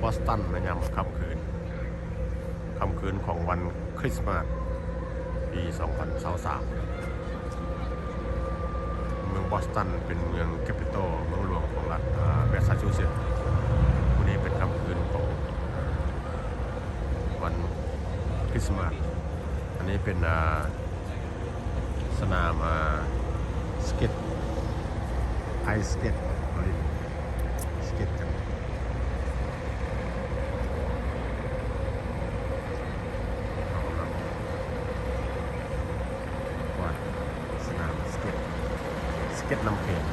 ບອສຕັນໃນຍາມຄ່ຳຄືນ ຄ່ຳຄືນຂອງວັນຄຣິສມາສປີສອງພັນຊາວສາມ. ເມືອງບອສຕັນເປັນເມືອງແຄປິຕອລ ເມືອງຫຼວງຂອງລັດ ອາ ແມສຊາຊູເຊັດ. ມື້ນີ້ເປັນຄ່ຳຄືນຂອງ ອາ ວັນຄຣິສມາສ. ອັນນີ້ເປັນ ອາ ສະໜາມ ອາ ສະເກັດ ໄອສະເກັດ ເຂົາຫຼິ້ນສະເກັດກັນ. ເຂົາກຳລັງກວາດສະໜາມສະເກັດ ສະເກັດນ້ຳແຂງ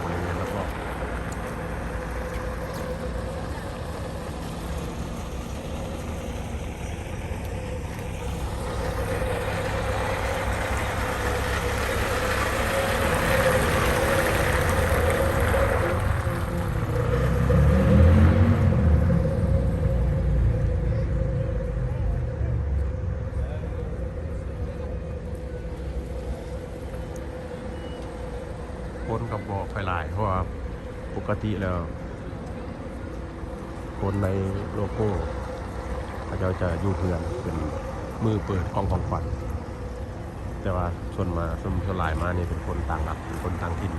ບໍລິເວນລອບໆ. ຄົນກໍບໍ່ຄ່ອຍຫຼາຍ ເພາະວ່າປົກກະຕິແລ້ວ ຄົນໃນໂລໂກ້ເຂົາເຈົ້າຈະຢູ່ເຮືອນ ເປັນມື້ເປີດຂອງຂອງຂວັນ. ແຕ່ວ່າສ່ວນມາ ສ່ວນ ສ່ວນຫຼາຍມານີ້ເປັນຄົນຕ່າງລັດ ເປັນຄົນຕ່າງຖິ່ນ.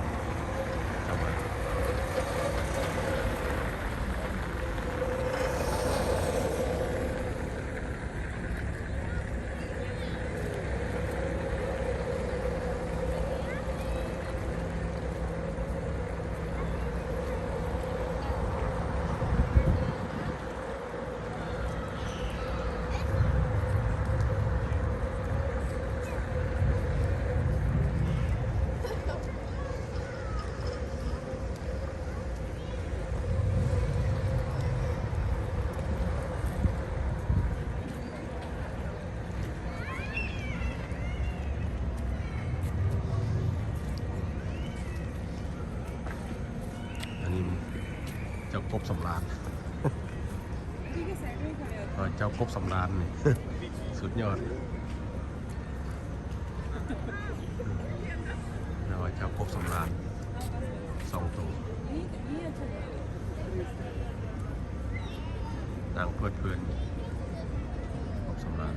ອັນນີ້ເຈົ້າກົບສຳລານ ເຈົ້າກົບສຳລານນີ້ ສຸດຍອດ. ເຈົ້າກົບສຳລານສອງໂຕ ນາງເພີດເພີນ ກົບສຳລານ.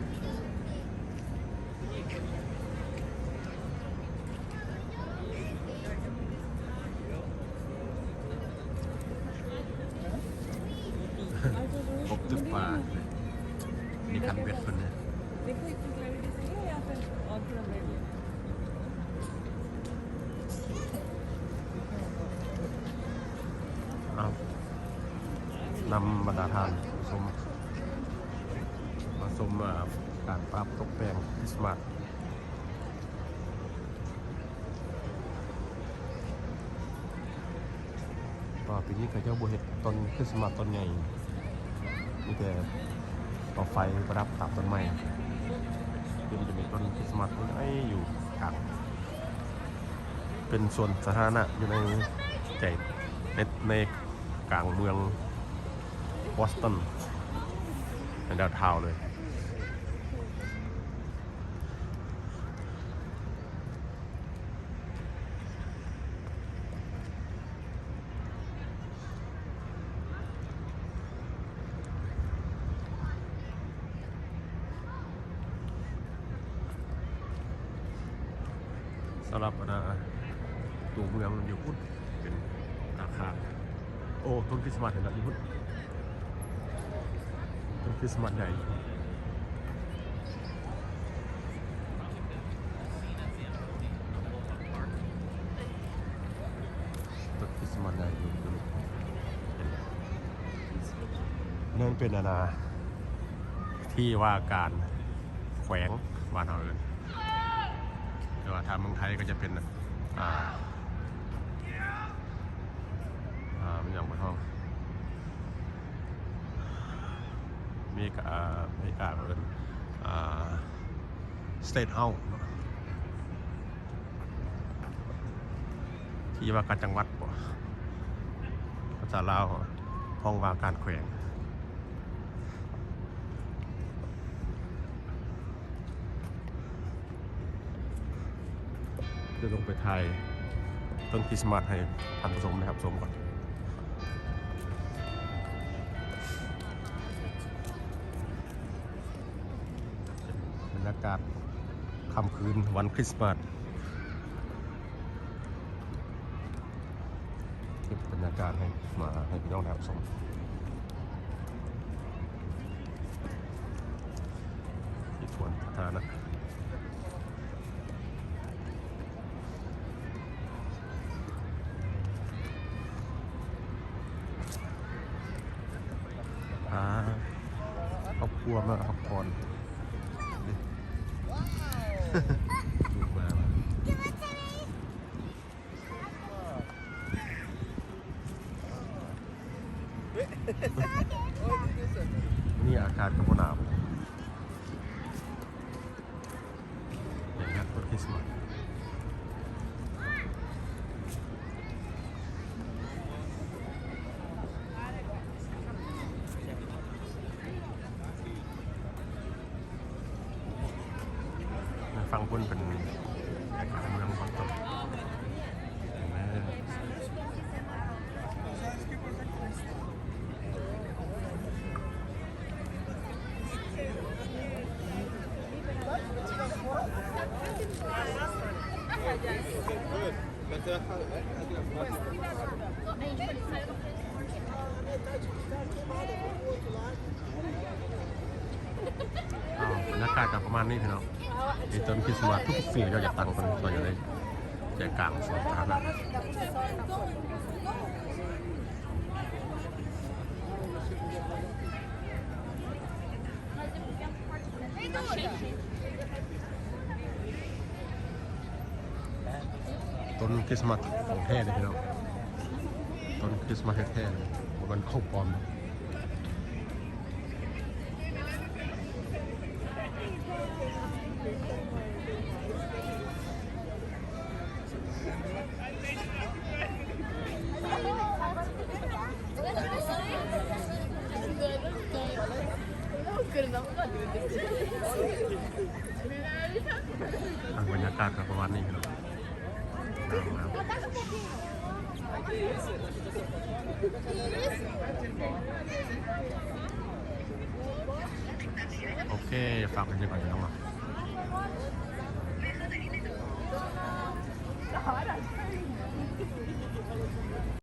ກົບຕຶກປາ ນີ້ຄັນເບັດເພິ່ນເດ້. ເອົາ ນຳບັນດາທ່ານຜູ້ຊົມ ມາຊົມ ເອີ ການປາບຕົກແຕ່ງຄຣິສມາສ. ເພາະວ່າປີນີ້ເຂົາເຈົ້າບໍ່ເຮັດຕົ້ນຄຣິສມາສຕົ້ນໃຫຍ່ ມີແຕ່ເອົາໄຟປະດັບຕາມຕົ້ນໄມ້. ເພິ່ນຈະມີຕົ້ນຄຣິສມາສຕົ້ນໃຫຍ່ຢູ່ກາງ ເປັນສວນສາທາລະນະຢູ່ໃນໃຈ ໃນ ໃນກາງເມືອງບອສຕັນ ໃນດາວທາວເລີຍ. ສຳລັບອັນນ່າ ຕົວເມືອງຢູ່ພຸ້ນ ເປັນອາຄານ ໂອ້ ຕົ້ນຄຣິສມາສເຫັນແລ້ວຢູ່ພຸ້ນ ຕົ້ນຄຣິສມາສໃຫຍ່ ຕົ້ນຄຣິສມາສໃຫຍ່ຢູ່ ເຫັນແລ້ວ ນັ້ນເປັນອັນນ່າ ທີ່ວ່າການແຂວງ ບ້ານເຮົາເອີ້ນ ແຕ່ວ່າຖ້າເມືອງໄທກໍຈະເປັນ ອ່າ ອ່າ ແມ່ນຫຍັງ ບ້ານເຮົາ ເມກາ ເມກາເອີ້ນ ອ່າ ສະເຕດເຮົາ ທີ່ວ່າການຈັງຫວັດບໍ ພາສາລາວ ຫ້ອງວ່າການແຂວງ. ຈະລົງໄປຖ່າຍ ຕົ້ນຄຣິສມາດໃຫ້ທ່ານຜູ້ຊົມໄດ້ຮັບຊົມກ່ອນ. ບັນຍາກາດຄ່ຳຄືນວັນຄຣິສມາດ ເກັບບັນຍາກາດໃຫ້ ມາໃຫ້ພີ່ນ້ອງໄດ້ຮັບຊົມ ທີ່ສວນສາທາລະນະ. ພາຄອບຄົວມາພັກຜ່ອນ ລູກມາ. ມື້ນີ້ອາກາດກໍບໍ່ໜາວ ເປັນງານຕົ້ນຄຣິສມາດ. ທາງຝັ່ງພຸ້ນເປັນເມືອງບອນຕົກ. ອ້າວ ບັນຍາກາດກໍປະມານນີ້ພີ່ນ້ອງ. ມີຕົ້ນຄຣິສມາດ ທຸກໆປີເຂົາເຈົ້າຈະຕັ້ງເພິ່ນ ເຂົາຈະໄດ້ໃຈກາງສວນສາທາລະນະ. ຕົ້ນຄຣິສມາດຂອງແທ້ເດ້ພີ່ນ້ອງ ຕົ້ນຄຣິສມາດແທ້ໆ ບໍ່ແມ່ນຂອງປອມ. ອ່ະ ບັນຍາກາດກໍປະມານນີ້ເນາະ. ໂອເຄ ຝາກໄວ້ເທົ່ານີ້ກ່ອນເນາະ.